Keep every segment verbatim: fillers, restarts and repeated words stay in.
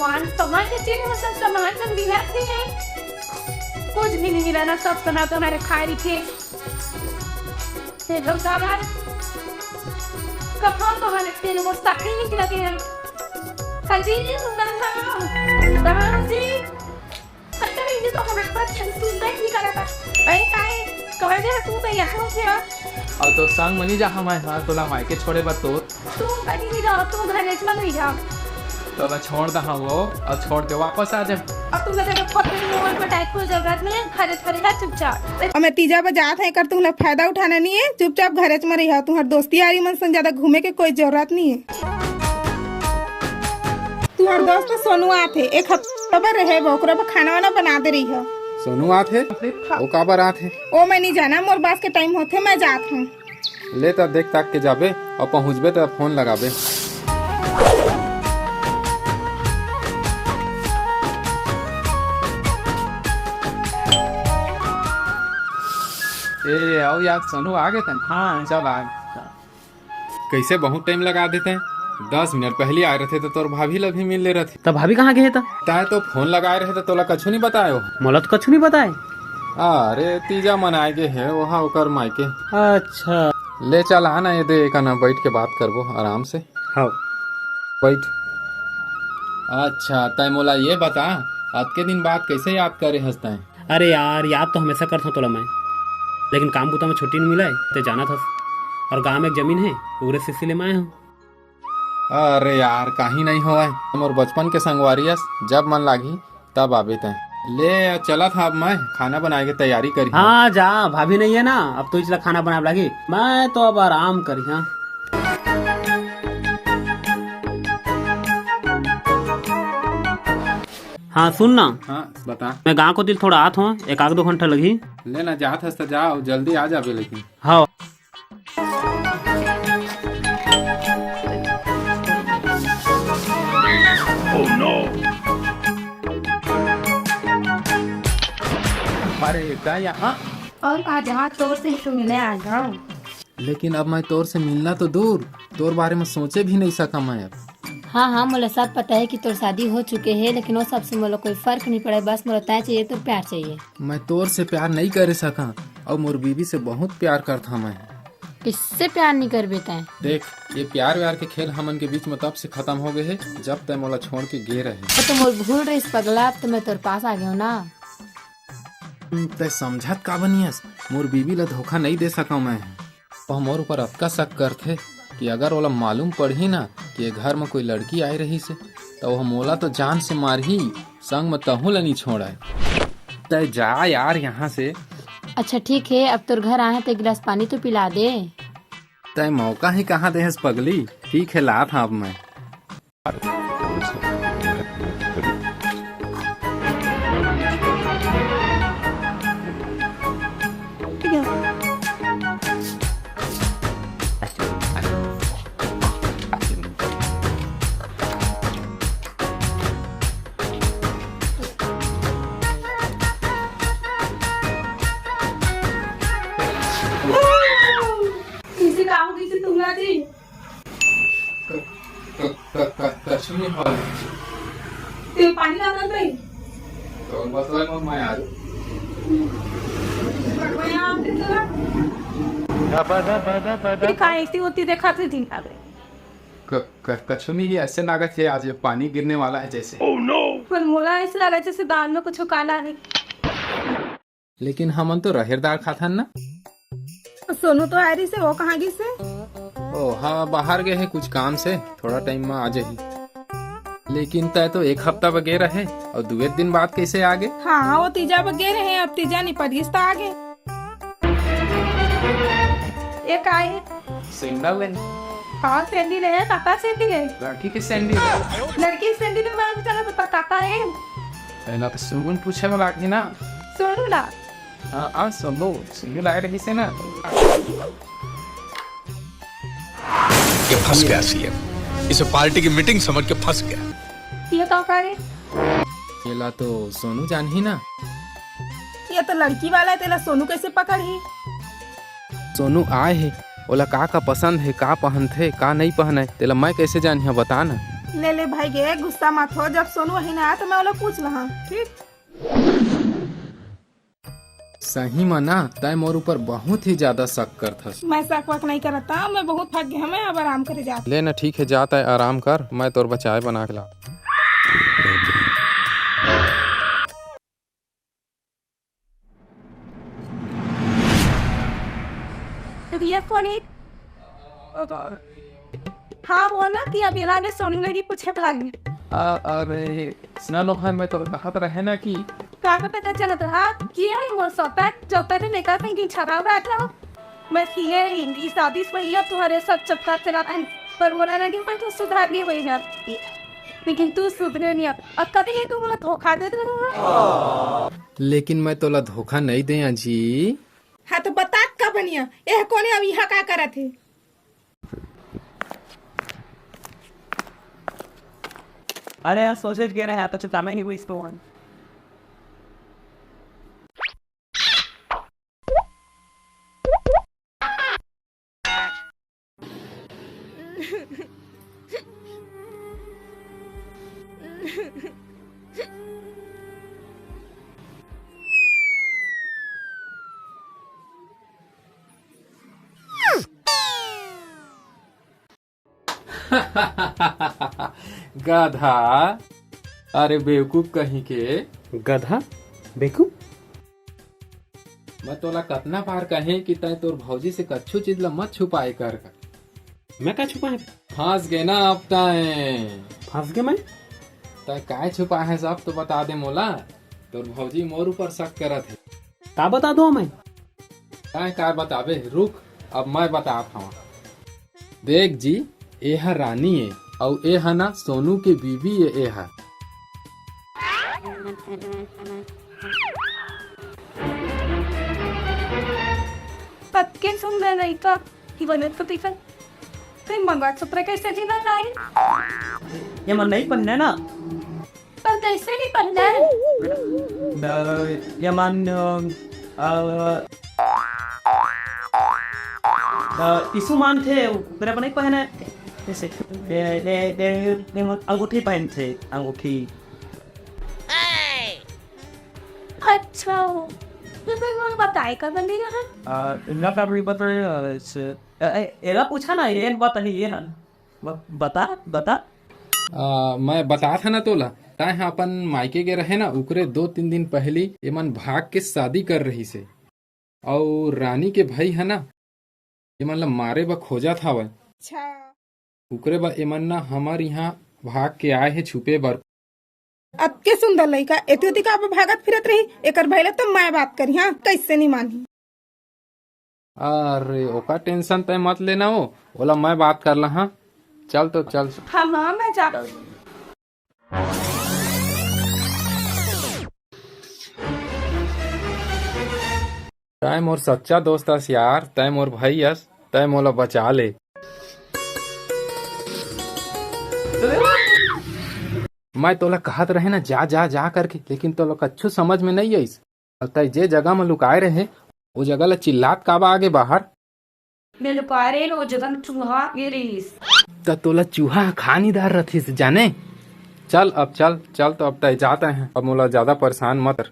पान सामान के चीज में सब सामान सब मिला थे। कुछ भी नहीं मिला ना, सब सना तो हमारे खाए रखे। ये लोग सामान कहाँ कहाँ रखते हैं, वो सारे नहीं लगे हैं। कल भी नहीं सुना था। कहाँ जी? अच्छा, ये तो हमें पर सुनता ही नहीं करा था। अरे काहे? कहे दे तू तो यहाँ से आ। अउ तोर संग म नइ जाहूं मैं, हाँ, तोला मायके छोड़े बर तो। तू कहीं नहीं जाओ, तू घर में नहीं जाओ। तोला छोड़ दहा वो, अउ छोड़ के वापस आ जा। अब तुम लोग को खोपड़ी में और पटाई कोई जरूरत नहीं है, घर में रह चुपचाप। अउ मैं तीजा बर जात हंव, एकर तुमला फायदा उठाना नहीं है, चुपचाप घर में रहिहा। तुम्हार दोस्ती यारी मन संग ज्यादा घूमे के कोई जरूरत नहीं है। तुम्हार दोस्त सोनू आथे, एक हफ्ता बर रहे, ओकरा बर खाना वाना बना दे रहिहा। सोनू आथे? ओ काबर आथे? ओ मैं नहीं जाना, मोर बस के टाइम होथे, मैं जात हंव। ले त देख ताक के जाबे, अउ पहुंचबे त फोन लगाबे। ए, आओ यार, सोनू आ गे तन। हाँ। चल आ। कइसे बहुत टाइम लगा देते हैं? दस मिनट पहली आए रहते त तोर भाभी ला भी मिल ले रहते। त भाभी कहाँ गे हे त? तैं तो फोन लगाए रहे त तोला कछु नहीं बताए हो। मोला तो कछु नहीं बताए। अरे, तीजा मन आए गे हे, वहाँ ओकर मायके। अच्छा। ले चल, आ ना, ये दे, एक आना बैठ के बात करबो आराम से। हाँ। बैठ। अच्छा, तैं मोला ये बता, अतके दिन बाद कैसे याद करे हस तैं? अरे यार, याद तो हमेशा करथों तोला मैं, लेकिन काम बुता में छुट्टी नहीं मिले, ते जानत हस। और गांव में एक जमीन है, उरे से इसीलिए मैं आया हूँ। अरे यार, काहीं नहीं होवय, मोर बचपन के संगवारी अस, जब मन लागही तब आबे तैं। ले, चलत हंव अब मैं, खाना बनाए के तैयारी करिहा। हाँ, जा, भाभी नहीं है ना, अब तो इसला खाना बनाए लागी, मैं तो अब आराम करिहा। हाँ, सुन ना। हाँ, बता। मैं गांव कोती थोड़ा आत हंव, एक आध दो घंटा लगही। ले ना, जात हस त जा, अउ जल्दी आ जाबे लेकिन। हाँ। Oh no! अरे, का यहाँ? और का, जहाँ तोर से ही तो मिले आ जाओ। लेकिन अब मैं तोर से मिलना तो दूर, तोर बारे में सोचे भी नहीं सका मैं अब। हाँ, हाँ, मोला सब पता है कि तोर शादी हो चुके है, लेकिन वो सब से मोला कोई फर्क नहीं पड़े, बस मोला तैं चाहिए, तोर प्यार चाहिए। मैं तोर से प्यार नहीं करे सका, अउ मोर बीबी से बहुत प्यार करथा मैं। किससे प्यार नहीं करबे तैं? देख, ये प्यार व्यार के खेल हमन के बीच में तब से खत्म हो गए है, जब तैं मोला छोड़ के गे रहे। वो तो मोर भूल रहिस पगला, अब तो मैं तोर पास आ गया हूँ ना। हम्म, तैं समझत का बनियस? मोर बीबी ला धोखा नहीं दे सका मैं। वह मोर ऊपर अतका शक करथे कि अगर ओला मालूम पड़ही ना कि ये घर में कोई लड़की आए रहिस हे, त वह मोला तो जान से मारही, संग में तहूं ला नहीं छोड़य। तैं जा यार यहाँ से। अच्छा ठीक है, अब तोर घर आए हैं तो एक गिलास पानी तो पिला दे। तैं मौका ही कहाँ देहस पगली। ठीक है, लात हंव अब मैं। किसी काम की से तुम ना जी। क-, क-, क-, कछु नहीं होय। ते पानी लाना तो ही। तो बस वही मन में आ जाओ। बढ़िया, आप देखो ना। ये का ऐसी होती देखा थे दिन आ गए। क-, क-, कछु नहीं, ये ऐसे लागत है आज ये पानी गिरने वाला है जैसे। पर मोला ऐसे लगा जैसे दाल में कुछ काला है। लेकिन हमन तो रहेर दार खाथन ना। सोनू तो आए रहिस हे, वो कहाँ गिस हे? ओ हाँ, बाहर गए हे कुछ काम से, थोड़ा टाइम में आ जाही। लेकिन तय तो एक हफ्ता बर गे रहे अउ दुए दिन बाद कैसे आ गे? हाँ, वो तीजा बर गे रहे, अब तीजा निपट गिस त आ गे। ये का हे? सैंडल है। हाँ, सैंडल है, काका सैंडल है। लड़की के सैंडल। लड़की के सैंडल में मालूम चला तो काका है। पहला तो सुन पूछे में बाकी ना। सुन ना। हाँ, हाँ, सुन लो, सुन लो, लाए रही से ना। ये फंस गया सीएम, इसे पार्टी की मीटिंग समझ के फंस गया। ये का करे? येला तो सोनू जानही ना। ये तो लड़की वाला है, तेला सोनू कैसे पकड़ही? सोनू आए हे, ओला का का पसंद हे, का पहनथे, का नहीं पहने, तेला मैं कैसे जानही, बता ना। ले ले भाई गे, गुस्सा मत हो, जब सोनू आही ना त मैं ओला पूछ लहा, ठीक? सही म ना, तैं मोर ऊपर बहुत ही ज्यादा शक करथस। मैं शक वक नहीं करत, मैं बहुत थक गे हंव, मैं अब आराम करे जात। ले ना, ठीक हे, जा तैं आराम कर, मैं तोर बर चाय बना के ला। तो ये फोन एक, हाँ, बोल ना कि अभी लागे सोनू लगी पूछे लागे। आ, अरे, सुन ना, मैं तोला कहत रहेंव ना कि का पता चलत रहा कि ये मोर सोता, जब तक लेकर कहीं छड़ा बैठ रहा। मैं सीए ही, शादी से पहले तुम्हारे साथ चक्कर चला था, पर बोला ना कि मैं तो सुधार नहीं हुई है, लेकिन तू सुधरे नहीं। अब कभी ये तू मुझे धोखा दे दे रहा। लेकिन मैं तोला धोखा नहीं दे जी। हाँ, तो बतात का बनिया, एह कोने अब यहाँ का करत हे? अरे यार, सोचे के रहे, तो चुता मैं नहीं हुई इसको। गधा, अरे बेवकूफ कहीं के। गधा, बेवकूफ। मैं तोला कतना बार कहे कि तैं तोर भौजी से कच्छु चीज ला मत छुपाए कर। मैं का छुपाए? फंस गे ना अब तैं। फंस गे मैं? तैं काय छुपाए हस, सब तो बता दे मोला। तोर भौजी मोर ऊपर शक करत हे। का बता दो मैं? काय काय बताबे, रुक, अब मैं बतात हंव। देख जी, ए ह रानी ए, अउ ए ह ना सोनू के बीबी ए, ए ह। पक्के सुंदर लड़का, ही बनत को टिफिन। ते मंगलसूत्र कैसे जीवन लाई? ये मन नहीं पहनना ना। पर कैसे नहीं पहनना है? अ, ये मन, अ, अ, टिशू मान थे, ओकरे पर नहीं पहने। जैसे, दे, दे, दे, दे, अंगूठी पहन थे, अंगूठी। अच्छा, तो फिर वो बताए का बंदी है? अ, not everybody, अ, it's, अ, ए, एला पूछा ना, ये बात नहीं, ये है। ब-, बता, बता। अ, मैं बतात हंव ना तोला, तैं ह अपन मायके गे रहे ना, उकरे दो तीन दिन पहिली एमन भाग के शादी कर रहिस हे। अउ रानी के भई ह ना, एमन ला मारे बर खोजत हवय। अच्छा। उकरे बर एमन ना हमर इहाँ भाग के आए हे छुपे बर। अतके सुंदर लइका एती ओती का भागत फिरत रही, एकर भई ला तो मैं बात करी, हाँ, कैसे नहीं मानही। अरे, ओकर tension तैं मत लेना हो, ओला मैं बात कर ला, हाँ। चल तो चल। हाँ, हाँ, मैं जा। तैं मोर सच्चा दोस्त अस यार, तैं मोर भाई अस, तैं मोला बचा ले। मैं तोला कहत रहे ना, जा, जा, जा करके, लेकिन तोला कच्छु समझ में नहीं आइस। अउ तैं जे जगह म लुकाए रहे, ओ जगह ला चिल्लात काबर आगे बाहर? मैं लुकाए रहे, ओ जगह म चूहा गे रहिस। त तोला चूहा ह खा निदार रथिस, जाने? चल अब चल, चल तो अब तैं जात हे, अब मोला ज्यादा परेशान मत कर।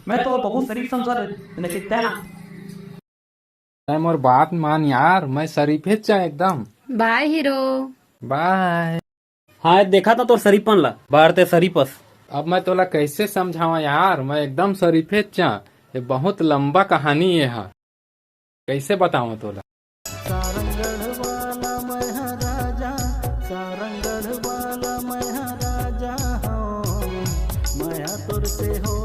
मैं तो बहुत शरीफ समझा रहे, लेकिन तैं ना। तैं मोर बात मान यार, मैं शरीफेच चा एकदम। Bye hero. Bye। हाँ, देखा था तोर शरीफपन ला, बाहर ते शरीफस। अब मैं तोला कैसे समझावां यार, मैं एकदम शरीफेच चा। ये बहुत लंबा कहानी ये हा, कैसे बतावां तोला? सारंगढ़ वाला मैं हा राजा, सारंगढ़ वाला मैं हा राजा हूँ, मैं हा तोर से हो